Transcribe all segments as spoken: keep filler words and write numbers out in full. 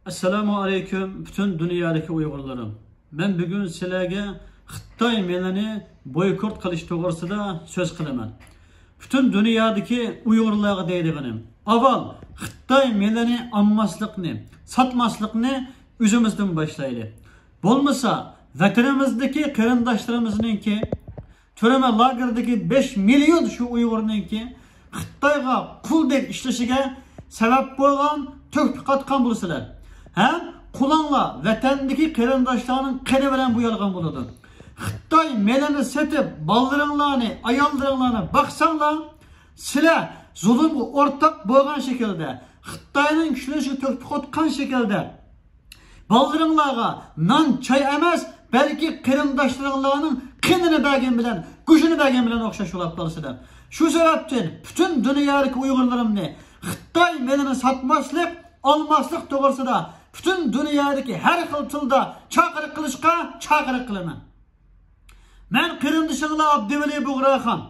ئەسسالامۇ ئەلەيكۇم، پۈتۈن دۇنيادىكى ئۇيغۇرلىرىم. مەن بۈگۈن سىلەرگە خىتاي مېلىنى بويكوت قىلىش توغرىسىدا سۆز قىلىمەن. پۈتۈن دۇنيادىكى ئۇيغۇرلارغا دەيدىغىنىم، ئاۋۋال خىتاي مېلىنى ئالماسلىقنى، ساتماسلىقنى ئۆزىمىزدىن باشلايلى. بولمىسا، ۋەتىنىمىزدىكى قېرىنداشلىرىمىزنىڭكى، تۈرمە لاگېردىكى بەش مىليون شۇ ئۇيغۇرنىڭكى خىتايغا قۇلدەك ئىشلىشىگە سەۋەب بولغان، تۆھپە قاتقان بولىسىلەر. ھەم قۇلۇڭلار ۋەتەندىكى قېرىنداشلارنىڭ قېنى بىلەن بويالغان بولىدۇ. خىتاي مېلىنى سېتىپ، بالىلىرىڭلارنى، ئاياللىرىڭلارنى باقساڭلار، سىلەر زۇلۇمغا ئورتاق بولغان شەكىلدە، خىتاينىڭ كۈچلىنىشىگە تۆھپە قاتقان شەكىلدە، بالىلىرىڭلارغا نان، چاي ئەمەس، بەلكى قېرىنداشلىرىڭلارنىڭ قېنىنى بەرگەن بىلەن، گۆشىنى بەرگەن بىلەن ئوخشاش بولۇپ قالىسىلەر. شۇ سەۋەبتىن پۈتۈن دۇنيادىكى ئۇيغۇرلىرىمنى خىتاي مېلىنى ساتماسلىق، ئالماسلىق توغرىسىدا پۈتۈن دۇنيادىكى ھەر خىل تىلدا چاقىرىق قىلىشقا چاقىرىق قىلىمەن. مەن قېرىندىشىڭلار ئابدۇۋەلى بۇغراخان.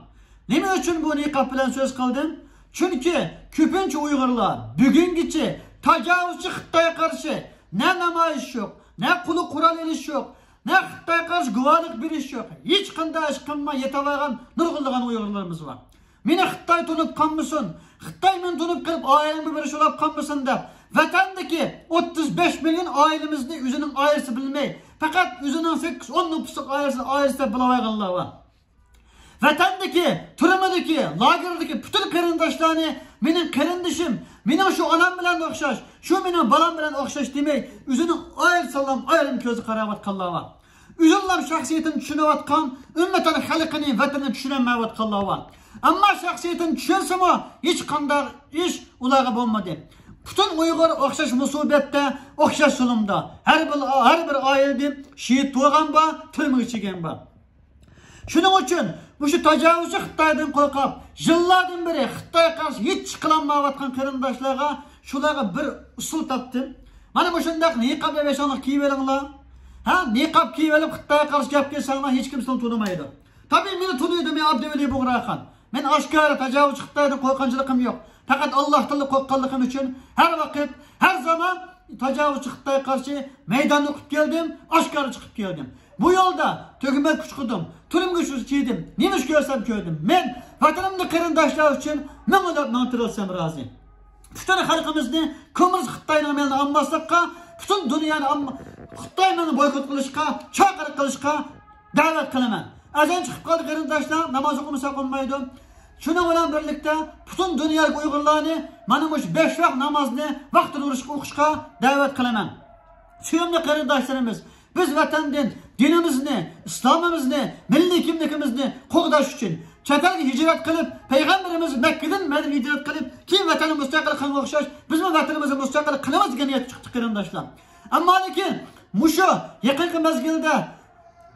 نېمە ئۈچۈن بۇ نىقاب بىلەن سۆز قىلدىم؟ چۈنكى كۆپىنچە ئۇيغۇرلار بۈگۈنگىچە تاجاۋۇزچى خىتايغا قارشى نە نامايىش يوق، نە قولغا قورال ئېلىش يوق، نە خىتايغا قارشى گۇۋاھلىق بېرىش يوق. ھېچقانداق ئىش قىلماي يېتىۋالغان نۇرغۇنلىغان ئۇيغۇرلىرىمىز بار. مېنى خىتاي تونۇپ قالمىسۇن، خىتاي مېنى تونۇپ قېلىپ ئائىلەمگە بىر ئىش بولاپ قالمىسۇن دەپ، ۋەتەندىكى ئوتتۇز بەش مىليون ئائىلىمىزنى ئۆزىنىڭ ئائىلىسى بىلمەي، پەقەت ئۆزىنىڭ سەككىز ئون نوپۇسلۇق ئائىلىسىنى ئائىلىسى دەپ بىلىۋالغانلار بار. ۋەتەندىكى، تۈرمىدىكى، لاگېردىكى پۈتۈن قېرىنداشلارنى مېنىڭ قېرىندىشىم، مېنىڭ شۇ ئانام بىلەن ئوخشاش، شۇ مېنىڭ بالام بىلەن ئوخشاش دېمەي، ئۆزىنىڭ ئائىلىسىغىلا ئايرىم كۆزى قاراۋاتقانلار بار. ئۆزىنىڭلا شەخسىيىتىنى چۈشىنىۋاتقان، ئۈممەتەن خەلقىنى، ۋەتىنىنى چۈشىنەلمەيۋاتقانلار بار. ئەمما شەخسىيىتىنى چۈشەنسىمۇ، ھېچقانداق ئىش ئۇلارغا بولمىدى. پۈتۈن ئۇيغۇر ئوخشاش مۇسىبەتتە، ئوخشاش زۇلۇمدا. ھەر بىر، ھەر بىر ئائىلىدىن شېھىت بولغان بار، تۈرمىگە چۈشكەن بار. شۇنىڭ ئۈچۈن مۇشۇ تاجاۋۇزچى خىتايدىن قورقۇپ، يىللاردىن بېرى خىتايغا قارشى ھېچ ئىش قىلالمايۋاتقان قېرىنداشلارغا، شۇلارغا بىر ئۇسۇل تاپتىم. مانا مۇشۇنداق نىقاب يا بېشىڭلارغا كىيىۋېلىڭلار. ھە، نىقاب كىيىۋېلىپ خىتايغا قارشى گەپ قىلساڭلار، ھېچكىم سىلەرنى تونۇمايدۇ. تەبىئىي، مېنى تونۇيدۇ، مەن ئابدۇۋەلى بۇغراخان. مەن ئاشكارا تاجاۋۇزچى خىتايدىن قورققانچىلىقىم يوق. پەقەت ئاللاھتىنلا قورققانلىقىم ئۈچۈن ھەر ۋاقىت، ھەر زامان تاجاۋۇزچى خىتايغا قارشى مەيداندا تۇرۇپ كەلدىم، ئاشكارا چىقىپ كەلدىم. بۇ يولدا تۆگىمەت كۈچ قىلدىم، تۈرمىگە چۈشتۈم، نېمە ئىش كۆرسەم كۆردۈم. مەن ۋەتىنىمدە قېرىنداشلار ئۈچۈن مىڭ ئۆلۈپ، مىڭ تىرىلسەم رازى. پۈتۈن خەلقىمىزنى كوممۇنىست خىتاينىڭ مېلىنى ئالماسلىققا، پۈتۈن دۇنيانى ئالما-، خىتاي مېلىنى بويكوت قىلىشقا، چاقىرىق قىلىشقا دەۋەت قىلىمەن. ئەزان چىقىپ قالدى قېرىنداشلار، ناماز ئوقۇمىساق بولمايدۇ. شۇنىڭ بىلەن بىرلىكتە پۈتۈن دۇنيادىكى ئۇيغۇرلارنى مانا مۇشۇ بەش ۋاق نامازنى ۋاقتىدا ئۇرۇشقا، ئوقۇشقا دەۋەت قىلىمەن. سۆيۈملۈك قېرىنداشلىرىمىز، بىز ۋەتەندىن دىنىمىزنى، ئىسلامىمىزنى، مىللىي كىملىكىمىزنى قوغداش ئۈچۈن چەت ئەلگە ھىجرەت قىلىپ، پەيغەمبىرىمىز مەككىدىن مەدىنىگە ھىجرەت قىلىپ، كېيىن ۋەتەننى مۇستەقىل قىلغانغا ئوخشاش، بىزمۇ ۋەتىنىمىزنى مۇستەقىل قىلىمىز دېگەن نىيەتكە چىقتۇق قېرىنداشلار. ئەمما لېكىن مۇشۇ يېقىنقى مەزگىلدە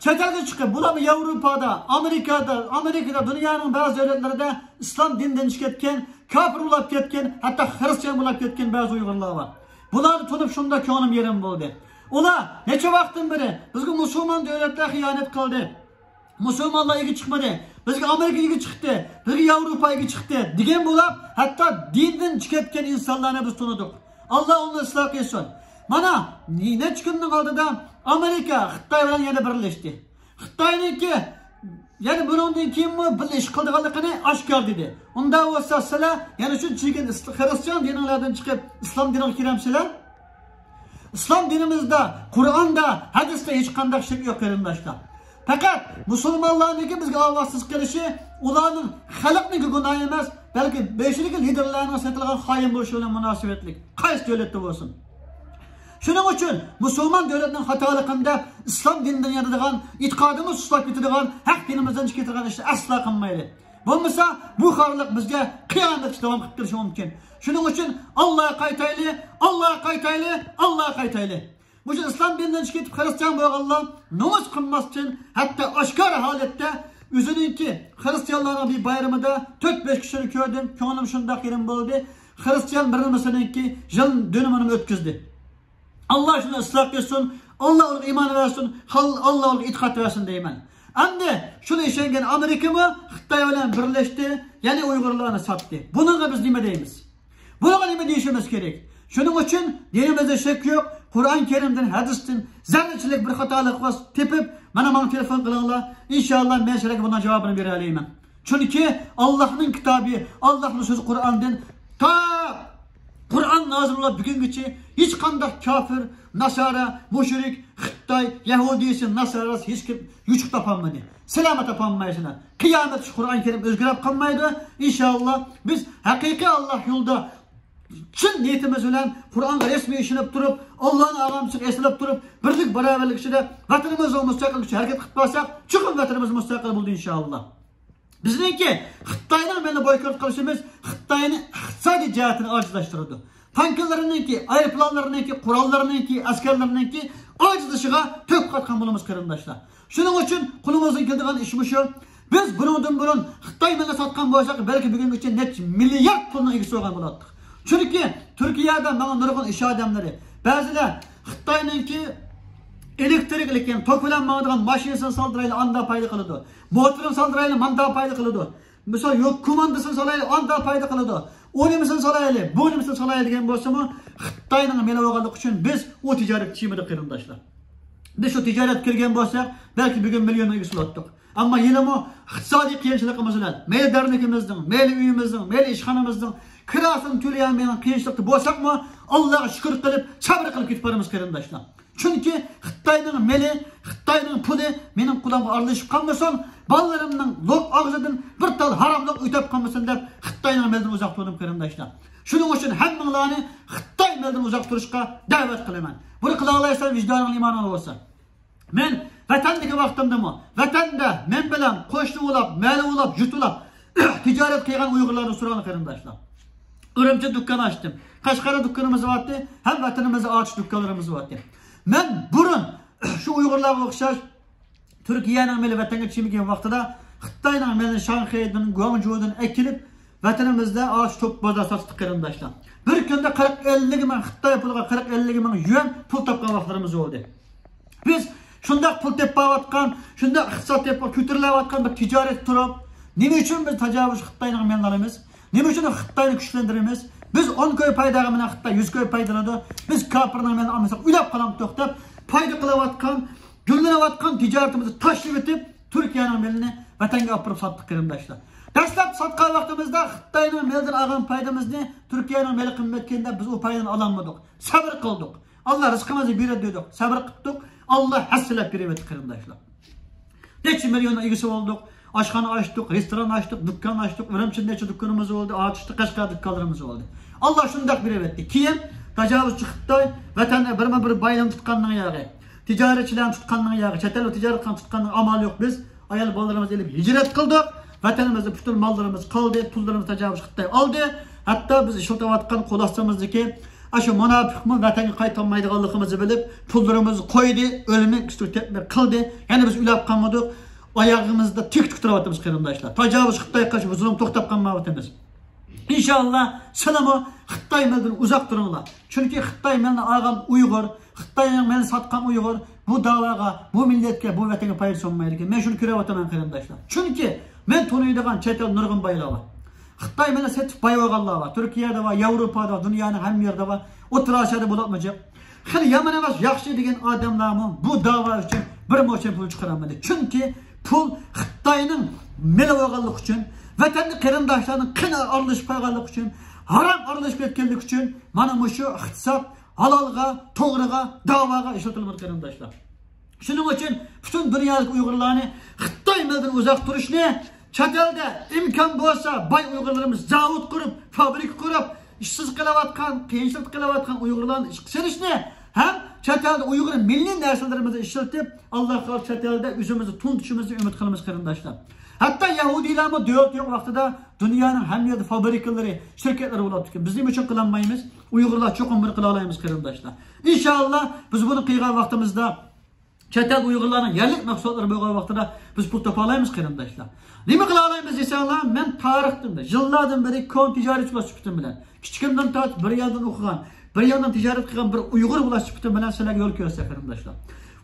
چەت ئەلگە چىقىپ، بۇلارمۇ ياۋروپادا، ئامېرىكادا، ئامېرىكىدا، دۇنيانىڭ بەزى دۆلەتلىرىدە ئىسلام دىنىدىن چىقىپ كەتكەن، كاپىر بولاپ كەتكەن، ھەتتا خىرىستىيان بولاپ كەتكەن بەزى ئۇيغۇرلار بار. بۇلارنى تونۇپ شۇنداق كۆڭلۈم يېرىم بولدى. ئۇلار نەچچە ۋاقىتتىن بېرى بىزگە مۇسۇلمان دۆلەتلەر خىيانەت قىلدى، مۇسۇلمانلار ئىگە چىقمىدى، بىزگە ئامېرىكا ئىگە چىقتى، بىزگە ياۋروپا ئىگە چىقتى دېگەن بولاپ، ھەتتا دىندىن چىقىپ كەتكەن ئىنسانلارنى بىز تونۇدۇق. ئاللا ئۇنى ئىسلاھ قىلسۇن. مانا، نەچچە كۈننىڭ ئالدىدا ئامېرىكا خىتاي بىلەن يەنە بىرلەشتى. خىتاينىڭكى يەنە بۇنىڭدىن كېيىنمۇ بىللە ئىش قىلىدىغانلىقىنى ئاشكارا دېدى. ئۇنداق بولسا سىلەر يەنە شۇنچىلىكىن ئىس-، خىرىستىيان دىنىڭلاردىن چىقىپ ئىسلام دىنىغا كىرەمسىلەر؟ ئىسلام دىنىمىزدا، قۇرئاندا، ھەدىستە ھېچقانداق شەك يوق قېرىنداشلار. پەقەت مۇسۇلمانلارنىڭكى بىزگە ئاۋازسىز قېلىشى ئۇلارنىڭ، خەلقنىڭكى گۇناھى ئەمەس، بەلكى بېشىدىكى لىدېرلارنىڭ سېتىلغان خائىن بولۇشى بىلەن مۇناسىۋەتلىك، قايسى دۆلەتتە بولسۇن. شۇنىڭ ئۈچۈن مۇسۇلمان دۆلەتنىڭ خاتالىقىنى دەپ، ئىسلام دىنىدىن يانىدىغان، ئېتىقادىمىز سۇسلاپ كېتىدىغان، ھەق دىنىمىزدىن چىقىپ كېتىدىغان ئىشنى ئەسلا قىلمايلى. بولمىسا بۇ خارلىق بىزگە قىيامەتكىچە داۋام قىلىپ كېلىشى مۇمكىن. شۇنىڭ ئۈچۈن ئاللاغا قايتايلى، ئاللاغا قايتايلى، ئاللاغا قايتايلى. مۇشۇ ئىسلام دىنىدىن چىقىپ كېتىپ خىرىستىيان بولغانلار نومۇس قىلماستىن، ھەتتا ئاشكارا ھالەتتە ئۆزىنىڭكى خىرىستىيانلارنىڭ بىر بايرىمىدا تۆت بەش كىشىنى كۆردۈم. كۆڭلۈم شۇنداق يېرىم بولدى. خىرىستىيان بىرلىمىسىنىڭكى يىل دۈنۈمىنى ئۆتكۈزدى. ئاللا شۇنى ئىسلاھ قىلسۇن، ئاللا ئۇلارغا ئىمان بەرسۇن، خال-، ئاللا ئۇلارغا ئېتىقاد بەرسۇن دەيمەن. ئەمدى شۇنى ئىشەنگەن ئامېرىكىمۇ خىتاي بىلەن بىرلەشتى، يەنى ئۇيغۇرلارنى ساتتى. بۇنىڭغا بىز نېمە دەيمىز؟ بۇنىڭغا نېمە دېيىشىمىز كېرەك؟ شۇنىڭ ئۈچۈن دىنىمىزدا شەك يوق، قۇرئان كەرىمدىن، ھەدىستىن زەررىچىلىك بىر خاتالىق بار تېپىپ، مانا ماڭا تېلېفون قىلىڭلار، ئىنشاللا مەن سىلەرگە بۇنىڭ جاۋابىنى بېرەلەيمەن. چۈنكى ئاللاھنىڭ كىتابى، ئاللاھنىڭ سۆزى قۇرئاندىن تا قۇرئان نازىل بولۇپ بۈگۈنگىچە ھېچقانداق كاپىر، ناسارا، مۇشرىك، خىتاي، يەھۇدىيسى، ناساراسى ھېچكىم يوچۇق تاپالمىدى. سىلەرمۇ تاپالمايسىلەر. قىيامەتكىچە قۇرئان كەرىم ئۆزگىرىپ قالمايدۇ. ئىنشاللا بىز ھەقىقىي ئاللاھ يولىدا چىن نىيىتىمىز بىلەن قۇرئانغا رەسمىي ئىشىنىپ تۇرۇپ، ئاللاھنىڭ ئاغامچىسىغا ئېسىلىپ تۇرۇپ، بىرلىك باراۋەرلىك ئىچىدە ۋەتىنىمىزنىڭ مۇستەقىللىكى ئۈچۈن ھەرىكەت قىلىپ بارساق، چوقۇم ۋەتىنىمىز مۇستەقىل بولىدۇ ئىنشاللا. بىزنىڭكى خىتاينىڭ مېلىنى بويكوت قىلىشىمىز خىتاينى ئىقتىسادىي جەھەتتىن ئاجىزلاشتۇرىدۇ. تانكىلىرىنىڭكى، ئايروپىلانلىرىنىڭكى، قوراللىرىنىڭكى، ئەسكەرلىرىنىڭكى ئاجىزلىشىغا تۆھپە قاتقان بولىمىز، قېرىنداشلار. شۇنىڭ ئۈچۈن قولىمىزدىن كېلىدىغان ئىش مۇشۇ. بىز بۇنىڭدىن بۇرۇن خىتاي مېلىنى ساتقان بولساق، بەلكى بۈگۈنگىچە نەچچە مىليارد پۇلنىڭ ئىگىسى بولغان بولاتتۇق. چۈنكى تۈركىيەدە ماڭا نۇرغۇن ئىش ئادەملىرى، بەزىلەر خىتاينىڭكى ئېلېكتىرىك، لېكىن توك بىلەن ماڭىدىغان ماشىنىسىنى سالدۇرايلى، ئاندا پايدا قىلىدۇ. موتورىنى سالدۇرايلى، ماندا پايدا قىلىدۇ. مىسال، يوق، كوماندىسىنى سالايلى، ئاندا پايدا قىلىدۇ. ئۇ نېمىسىنى سالايلى، بۇ نېمىسىنى سالايلى دېگەن بولسىمۇ، خىتاينىڭ مېلى بولغانلىقى ئۈچۈن بىز ئۇ تىجارەتكە چىدىمىدۇق، قېرىنداشلار. بىز شۇ تىجارەتكە كىرگەن بولساق، بەلكى بۈگۈن مىليوننىڭ ئىگىسى بولاتتۇق. ئەمما ھېلىمۇ ئىقتىسادىي قىيىنچىلىقىمىز بىلەن، مەيلى دەرنىكىمىزنىڭ، مەيلى ئۆيىمىزنىڭ، مەيلى ئىشخانىمىزنىڭ كىراسىنى تۆلىيەلمەيدىغان قىيىنچىلىقتا بولساقمۇ، ئاللاغا شۈكۈر قىلىپ، سەۋر قىلىپ كېتىپ بارىمىز، قېرىنداشلار. چۈنكى خىتاينىڭ مېلى، خىتاينىڭ پۇلى مېنىڭ قولۇمغا ئارىلىشىپ قالمىسۇن، بالىلىرىمنىڭ لوق ئاغزىدىن بىر تال ھاراملىق ئۆتۈپ قالمىسۇن دەپ، خىتاينىڭ مېلىدىن ئۇزاق تۇردۇم، قېرىنداشلار. شۇنىڭ ئۈچۈن ھەممىڭلارنى خىتاي مېلىدىن ئۇزاق تۇرۇشقا دەۋەت قىلىمەن. بۇنى قىلالايسەن، ۋىجدانىڭ ئىمانىڭ بولسا. مەن ۋەتەندىكى ۋاقتىمدىمۇ، ۋەتەندە مەن بىلەن قوشنا بولاپ، مەھەللە بولاپ، يۇرت بولاپ، تىجارەت قىلغان ئۇيغۇرلاردىن سوراڭلار، قېرىنداشلار. ئۈرۈمچىدە دۇكان ئاچتىم. قەشقەردە دۇكىنىمىز بارتى، ھەم ۋەتىنىمىزدە ئارتۇق دۇكانلىرىمىز بارتى. مەن بۇرۇن شۇ ئۇيغۇرلارغا ئوخشاش تۈركىيەنىڭ مېلى ۋەتەنگە چىمگەن ۋاقتىدا خىتاينىڭ مېلىنى شاڭخەيدىن، گۇاڭجۇدىن ئەكېلىپ، ۋەتىنىمىزدە ئاشۇ توپ بازار ساتتۇق، قېرىنداشلار. بىر كۈندە قىرىق ئەللىك مىڭ خىتاي پۇلىغا، قىرىق ئەللىك مىڭ يۈەن پۇل تاپقان ۋاقىتلىرىمىز بولدى. بىز شۇنداق پۇل تېپىۋاتقان، شۇنداق ئىقتىساد تېپىپ كۆتۈرۈلۈۋاتقان بىر تىجارەت تۇرۇپ، نېمە ئۈچۈن بىز تاجاۋۇزچى خىتاينىڭ مېلىنى ئالىمىز؟ نېمە ئۈچۈن خىتاينى كۈچلەندۈرىمىز؟ بىز ئون كوي پايدا ئالغان بىلەن خىتاي يۈز كوي پايدا ئالىدۇ. بىز كاپىرنىڭ مېلىنى ئالمىساق ئۆلۈپ قالامتۇق دەپ، پايدا قىلىۋاتقان، گۈللىنىۋاتقان تىجارىتىمىزنى تاشلىۋېتىپ، تۈركىيەنىڭ مېلىنى ۋەتەنگە ئاپىرىپ ساتتۇق، قېرىنداشلار. دەسلەپ ساتقان ۋاقتىمىزدا خىتاينىڭ مېلىدىن ئالغان پايدىمىزنى تۈركىيەنىڭ مېلى قىممەتكەن دەپ، بىز ئۇ پايدىنى ئالالمىدۇق. سەۋر قىلدۇق. ئاللا رىزقىمىزنى بېرىدۇ دېدۇق. سەۋر قىپتۇق. ئاللا ھەسسىلەپ بېرىۋەتتى، قېرىنداشلار. نەچچە مىليوننىڭ ئىگىسى بولدۇق. ئاشخانا ئاچتۇق، رېستوران ئاچتۇق، دۇكان ئاچتۇق. ئۈرۈمچىدە نەچچە دۇكىنىمىز بولدى، ئارتۇقچە قەشقەر دۇكانلىرىمىز بولدى. ئاللا شۇنداق بېرىۋەتتى. كېيىن تاجاۋۇزچى خىتاي ۋەتەندە بىرمۇ بىر بايلىقنى تۇتقاننىڭ ياغى، تىجارەتچىلەرنى تۇتقاننىڭ ياغى، چەت ئەلدە تىجارەت قىلغان تۇتقاننىڭ ئامالى يوق. بىز ئايال بالىلىرىمىزنى ئېلىپ ھىجرەت قىلدۇق. ۋەتىنىمىزدە پۈتۈن ماللىرىمىز قالدى، پۇللىرىمىز تاجاۋۇزچى خىتاي ئالدى. ھەتتا بىز ئىشلىتىۋاتقان قول ئاستىمىزدىكى ئاشۇ مۇناپىقمۇ ۋەتەنگە قايتالمايدىغانلىقىمىزنى بىلىپ، پۇللىرىمىزنى قويدى، ئۆلۈمى تەكمە قىلدى. يەنە بىز ئۆلۈپ قالمىدۇق. ئايىغىمىزدا تىك تۇرۇپ تۇرۇۋاتىمىز، قېرىنداشلار. تاجاۋۇز خىتايغا قارشى بۇ زۇلۇم توختاپ قالمايۋاتىمىز. ئىنشاللا، سىلىمۇ خىتاي مېلىدىن ئۇزاق تۇرۇڭلار. چۈنكى خىتاي مېلىنى ئالغان ئۇيغۇر، خىتاينىڭ مېلىنى ساتقان ئۇيغۇر بۇ داۋاغا، بۇ مىللەتكە، بۇ ۋەتەنگە پايدىسى بولمايدىكەن. مەن شۇنى كۆرۈۋاتىمەن، قېرىنداشلار. چۈنكى مەن تونۇيدىغان چەت ئەل نۇرغۇن بايلار بار. خىتاي مېلى سېتىپ باي بولغانلار بار. تۈركىيەدە بار، ياۋروپادا بار، دۇنيانىڭ ھەممە يېرىدە بار. ئوتتۇرا ئاسىيادا بولۇپمۇ جىق. خېلى يامان ئەمەس، ياخشى دېگەن ئادەملەرمۇ بۇ داۋا ئۈچۈن بىر موچەن پۇل چىقىرالمىدى. چۈنكى پۇل خىتاينىڭ مېلى بولغانلىقى ئۈچۈن، ۋەتەندە قېرىنداشلارنىڭ قېنى ئارىلىشىپ قالغانلىقى ئۈچۈن، ھارام ئارىلىشىپ كەتكەنلىكى ئۈچۈن مانا مۇشۇ ئىقتىساد ھالالغا، توغرىغا، داۋاغا ئىشلىتىلمىدى، قېرىنداشلار. شۇنىڭ ئۈچۈن پۈتۈن دۇنيادىكى ئۇيغۇرلارنى خىتاي مېلىدىن ئۇزاق تۇرۇشنى، چەت ئەلدە ئىمكان بولسا باي ئۇيغۇرلىرىمىز زاۋۇت قۇرۇپ، فابرىكا قۇرۇپ، ئىشسىز قېلىۋاتقان، قىيىنچىلىقتا قېلىۋاتقان ئۇيغۇرلارنى ئىشقا سېلىشنى ھەم چەت ئەلدە ئۇيغۇر مىللىي نەرسىلىرىمىزنى ئىشلىتىپ، ئاللا خالىسا چەت ئەلدە ئۆزىمىزنى تونۇتۇشىمىزنى ئۈمىد قىلىمىز، قېرىنداشلار. ھەتتا يەھۇدىيلارمۇ دۆلىتى يوق ۋاقتىدا دۇنيانىڭ ھەممە يېرىدا فابرىكىلىرى، شىركەتلىرى بولۇپتىكەن. بىز نېمە ئۈچۈن قىلالمايمىز؟ ئۇيغۇرلار چوقۇم بۇنى قىلالايمىز، قېرىنداشلار. ئىنشاللا، بىز بۇنى قىلغان ۋاقتىمىزدا، چەت ئەل ئۇيغۇرلارنىڭ يەرلىك مەھسۇلاتلىرى بولغان ۋاقتىدا بىز پۇل تاپالايمىز، قېرىنداشلار. نېمە قىلالايمىز دېسەڭلار، مەن تارىختىن بېرى، يىللاردىن بېرى كونا تىجارەتچى بولۇش سۈپىتىم بىلەن، كىچىكىمدىن تارتىپ بىر ياندىن ئوقۇغان، بىر ياندىن تىجارەت قىلغان بىر ئۇيغۇر بولۇش سۈپىتىم بىلەن سىلەرگە يول كۆرسەتسەم، قېرىنداشلار.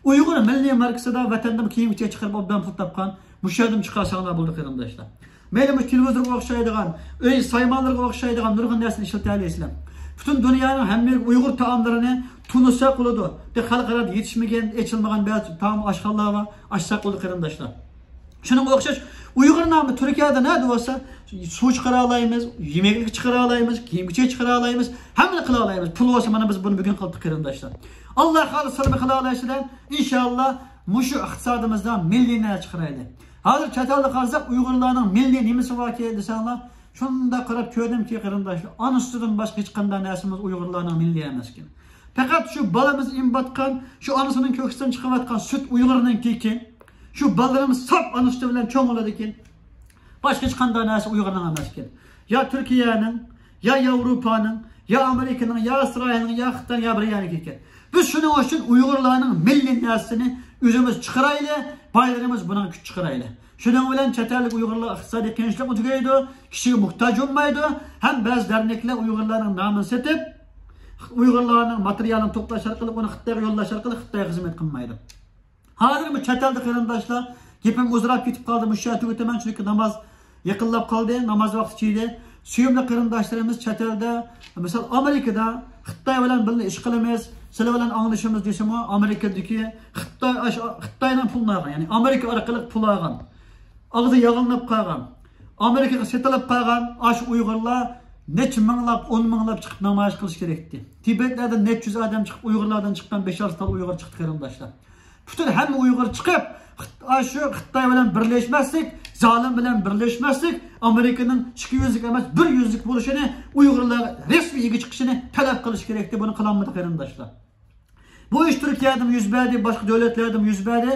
ئۇيغۇر مىللىي ماركىسىدا ۋەتەندىن كىيىم-كېچەك چىقىرىپ ئوبدان پۇل تاپقان، مۇشۇ يەردىن چىقارساڭلار بولدى، قېرىنداشلار. مەيلى مۇشۇ تېلېۋىزورغا ئوخشايدىغان، ئۆي سايمانلىرىغا ئوخشايدىغان نۇرغۇن نەرسىنى ئىشلىتەلەيسىلەر. پۈتۈن دۇنيانىڭ ھەممە يېرىگە ئۇيغۇر تائاملىرىنى تونۇساق بولىدۇ. بىر خەلقئارادا يېتىشمىگەن، ئېچىلمىغان بەزى تائام ئاشخانىلار بار، ئاچساق بولىدۇ قېرىنداشلار. شۇنىڭغا ئوخشاش ئۇيغۇرنىڭ تۈركىيەدە نەدە بولسا سۇ چىقىرالايمىز، يېمەكلىك چىقىرالايمىز، كىيىم-كېچەك چىقىرالايمىز، ھەممىنى قىلالايمىز. پۇل بولسا مانا بىز بۇنى بۈگۈن قىلدۇق قېرىنداشلار. ئاللا خالىسا سىلەرمۇ قىلالايسىلەر. ئىنشاللا مۇشۇ ئىقتىسادىمىزدا مىليونېر چىقىرايلى. ھازىر چەت ئەلدە قارىساق ئۇيغۇرلارنىڭ مىليونېر نېمىسى باركى دېسەڭلار، شۇنداق قاراپ كۆردۈمكى قېرىنداشلار، ئانا سۈتىدىن باشقا ھېچقانداق نەرسىمىز ئۇيغۇرلارنىڭ مىللىي ئەمەسكەن. پەقەت شۇ بالىمىز ئېمىۋاتقان، شۇ ئانىسىنىڭ كۆكسىدىن چىقىۋاتقان سۈت ئۇيغۇرنىڭكىكەن. شۇ بالىلىرىمىز ساپ ئانا سۈتى بىلەن چوڭ بولىدىكەن. باشقا ھېچقانداق نەرسە ئۇيغۇرنىڭ ئەمەسكەن. يا تۈركىيەنىڭ، يا ياۋروپانىڭ، يا ئامېرىكىنىڭ، يا ئىسرائىلنىڭ، يا خىتاينىڭ، يا بىر يەرنىڭكىكەن. بىز شۇنىڭ ئۈچۈن ئۇيغۇرلارنىڭ مىللىي نەرسىسىنى ئۆزىمىز چىقىرايلى، بايلىرىمىز بۇنىڭغا كۈچ چىقىرايلى. شۇنىڭ بىلەن چەت ئەللىك ئۇيغۇرلار ئىقتىسادىي قىيىنچىلىقمۇ تۈگەيدۇ، كىشىگە موھتاج بولمايدۇ، ھەم بەزى دەرنەكلەر ئۇيغۇرلارنىڭ نامىنى سېتىپ، ئۇيغۇرلارنىڭ ماتېرىيالىنى توپلاش ئارقىلىق، ئۇنى خىتايغا يوللاش ئارقىلىق خىتايغا خىزمەت قىلمايدۇ. ھازىرمۇ چەت ئەلدە قېرىنداشلار، گېپىم ئۇزىراپ كېتىپ قالدى، مۇشۇ يەردە تۈگىتىمەن، چۈنكى ناماز يېقىنلاپ قالدى، ناماز ۋاقتى چىدى. سۆيۈملۈك قېرىنداشلىرىمىز چەت ئەلدە، مىسال، ئامېرىكىدا خىتاي بىلەن بىللە ئىش قىلىمىز، سىلەر بىلەن ئاڭلىشىمىز دېسىمۇ، ئامېرىكىدىكى خىتاي، ئاشۇ خىتاينىڭ پۇلىنى ئالغان، يەنى ئامېرىكا ئارقىلىق پۇل ئالغان، ئاغزى ياغلىنىپ قالغان، ئامېرىكىغا سېتىلىپ قالغان ئاشۇ ئۇيغۇرلار نەچچە مىڭلاپ، ئون مىڭلاپ چىقىپ نامايىش قىلىش كېرەكتى. تىبەتلەردىن نەچچە يۈز ئادەم چىقىپ، ئۇيغۇرلاردىن چىققان بەش-ئالتە تال ئۇيغۇر چىقتى قېرىنداشلار. پۈتۈن ھەممە ئۇيغۇر چىقىپ، خىت-، ئاشۇ خىتاي بىلەن بىرلەشمەسلىك، زالىم بىلەن بىرلەشمەسلىك، ئامېرىكىنىڭ ئىككى يۈزلۈك ئەمەس، بىر يۈزلۈك بولۇشىنى، ئۇيغۇرلارغا رەسمىي ئىگە چىقىشىنى تەلەپ قىلىش كېرەكتى. بۇنى قىلالمىدى قېرىنداشلار. بۇ ئىش تۈركىيەدىمۇ يۈز بەردى، باشقا دۆلەتلەردىمۇ يۈز بەردى.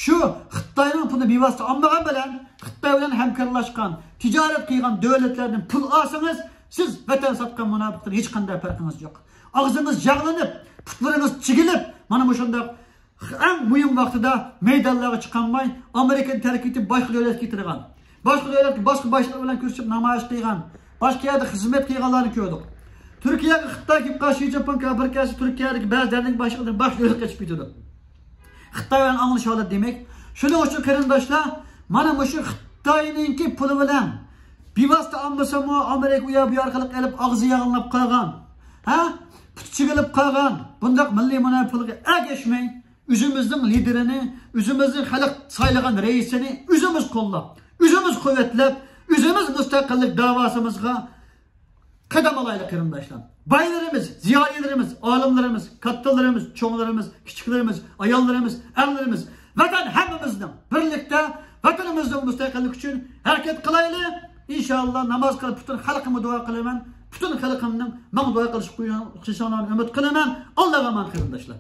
شۇ خىتاينىڭ پۇلىنى بىۋاسىتە ئالمىغان بىلەن، خىتاي بىلەن ھەمكارلاشقان، تىجارەت قىلغان دۆلەتلەردىن پۇل ئالسىڭىز، سىز ۋەتەن ساتقان مۇناپىقتىن ھېچقانداق پەرقىڭىز يوق. ئاغزىڭىز ياغلىنىپ، پۇتلىرىڭىز چىگىلىپ، مانا مۇشۇنداق ئەڭ مۇھىم ۋاقتىدا مەيدانلارغا چىقالماي، ئامېرىكىنى تەرك ئېتىپ، باشقا دۆلەتكە كېتىدىغان، باشقا دۆلەتكە باشقا باشلىقلار بىلەن كۆرۈشۈپ نامايىش قىلغان، باشقا يەردە خىزمەت قىلغانلارنى كۆردۇق. تۈركىيەگە خىتاي كېلىپ قالسا، شى جىنپىڭ كاپىر كەلسە، تۈركىيەدىكى بەزى دەرنەك باشلىقلىرى باشقا دۆلەتكە قېچىپ كېتىدۇ. خىتاي بىلەن ئاڭلىشىۋالىدۇ دېمەك. شۇنىڭ ئۈچۈن قېرىنداشلار، مانا مۇشۇ خىتاينىڭكى پۇلى بىلەن بىۋاسىتە ئالمىسىمۇ، ئامېرىكا ئۇ يەر بۇ يەر ئارقىلىق ئېلىپ، ئاغزى ياغلىنىپ قالغان، ھە؟ پۇتى چىگىلىپ قالغان بۇنداق مىللىي مۇناپىقلىققا ئەگەشمەي، ئۆزىمىزنىڭ لىدېرىنى، ئۆزىمىزنىڭ خەلق سايلىغان رەئىسىنى ئۆزىمىز قوللاپ، ئۆزىمىز قۇۋۋەتلەپ، ئۆزىمىز مۇستەقىللىك داۋاسىمىزغا قەدەم ئالايلى قېرىنداشلار. بايلىرىمىز، زىيالىيلىرىمىز، ئالىملىرىمىز، كاتتىلىرىمىز، چوڭلىرىمىز، كىچىكلىرىمىز، ئاياللىرىمىز، ئەرلىرىمىز، ۋەتەن ھەممىمىزنىڭ بىرلىكتە ۋەتىنىمىزنىڭ مۇستەقىللىكى ئۈچۈن ھەرىكەت قىلايلى. ئىنشاللا ناماز قىلىپ پۈتۈن خەلقىمگە دۇئا قىلىمەن. پۈتۈن خەلقىمنىڭ ماڭا دۇئا قىلىشىنى ئۈمىد قىلىمەن. ئاللاغا ئامانەت قېرىنداشلار.